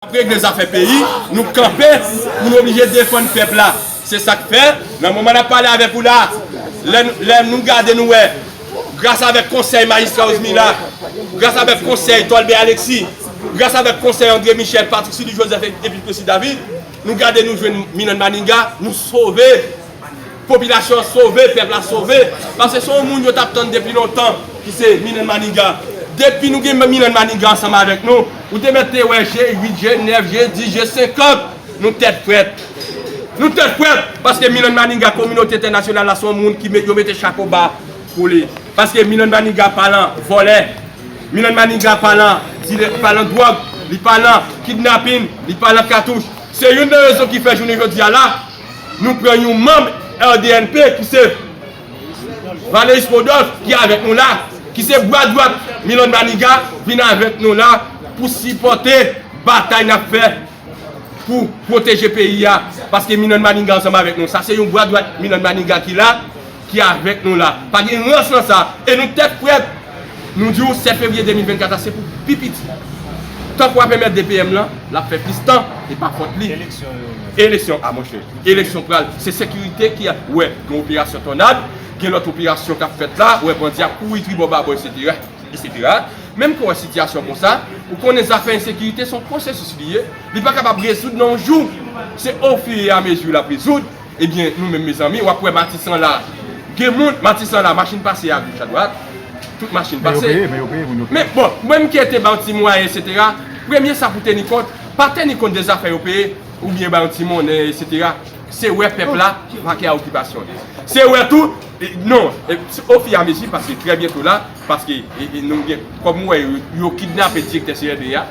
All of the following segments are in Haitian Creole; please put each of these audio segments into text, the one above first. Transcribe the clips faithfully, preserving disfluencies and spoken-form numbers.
Ap regle zafè peyi, nou kanpe pou nou oblije defann pèp la. Se sa k fè, nan moman n ap pale avèk ou la, lè, lè nou gade nou wè, gras avèk konsèy majistra Osmila, gras avèk konsèy Tolbert Alexis, gras avèk konsèy André Michel, Patrick Sully Joseph epi Plessy David, nou gade nou jwenn Minan Maniga, nou sove. Popilasyon an sove, pèp la sove. Paske se yon moun yo t ap tann depi lontan, ki se Minan Maniga. Depi nou gen Minan Maniga ansanm avèk nou, ou te mèt te wè je uit, je nèf, je dis, je senkant, nou tèt frèt. Nou tèt frèt, paske Minan Maniga, kominote entènasyonal la, se yon moun ki met, yo mete chapo ba pou li. Paske Minan Maniga pa lan vòlè. Minan Maniga pa lan dilè, pa lan dwòg, li pa lan kidnapin, li pa lan katouch. Se youn nan rezon ki fè jounen jodi a la, nou pran yon manm R D N P ki se Valeris Rodolphe ki avèk nou la, ki se bra dwat Milan Maniga, vin avèk nou la pou sipòte batay n ap fè pou pwoteje peyi a. Paske Milan Maniga ansanm avèk nou. Sa se yon bra dwat Milan Maniga ki la, ki avèk nou la. Pa gen rans nan sa. E nou tèt frèt. Nou di w sèt fevriye de mil vennkat la se pou pi piti. Tank w ap enmède P M lan, l ap fè plis tan, e pa fòt li. Eleksyon yo menm. Eleksyon, a monchè. Eleksyon pral. Se sekirite ki ap, wè, gen operasyon Tònad, gen lòt operasyon k ap fèt la, wè, bandi ap kouri tribò babò, etsetera, etsetera. Menm ke w wè sitiyasyon konsa, ou konnen zafè ensekirite se yon pwosesis li ye. Li pa kapab rezoud nan yon jou. Se ofiramezi l ap rezoud. Ebyen, nou menm, mezanmi, w ap wè Matisan la. Gen moun, Matisan la, machin pase agoch, adwat. Tout machin pase. Men yo peye, men yo peye, moun yo peye. Men, bon, menm ki ete ba yon ti mwayen, etsetera, premye sa pou teni kont, pa teni kont de zafè yo peye, oubyen ba yon ti monnen, etsetera. Se wè pèp la, pake a okipasyon li. Se wè tou, e, non, e, ofiramezi, paske trè byento la, paske, e, e, nou gen, kòm ou wè, yo, yo kidnape direktè C N E a.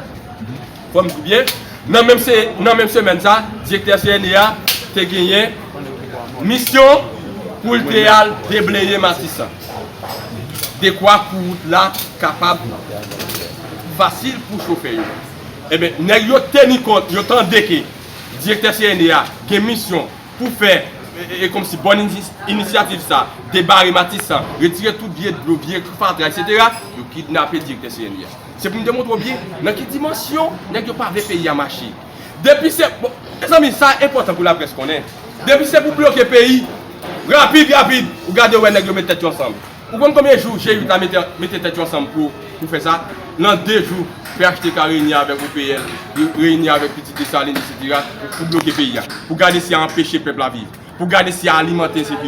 Fò m di w byen, nan menm se, nan menm semèn sa, direktè C N E a te genyen misyon pou l te al debleye Matisan. Dekwa pou wout la kapab fasil pou chofè yo. Ebyen, nèg yo teni kont, yo tande ke direktè C N E a gen misyon pou fè, e, e, e kòmsi bòn inis-, inisyativ sa, debare Matisan, retire tout vye dlo, vye fatra, etsetera, yo kidnape direktè C N E a. Se pou m te montre w byen nan ki dimansyon nèg yo pa vle peyi a mache. Depi se, bon, mezanmi, sa enpòtan pou laprès konnen. Depi se pou bloke peyi, rapid, rapid, ou gade wè nèg yo met tèt yo ansanm. Ou konn konbyen jou G uit la mete, mete tèt yo ansanm pou, pou fè sa? Nan de jou, P H T K reyini avèk O P L, reyini avèk Pitit Desalin, etsetera, pou, pou bloke peyi a. Pou gade si y a anpeche pèp la viv. Pou gade si y a alimante ensekirite.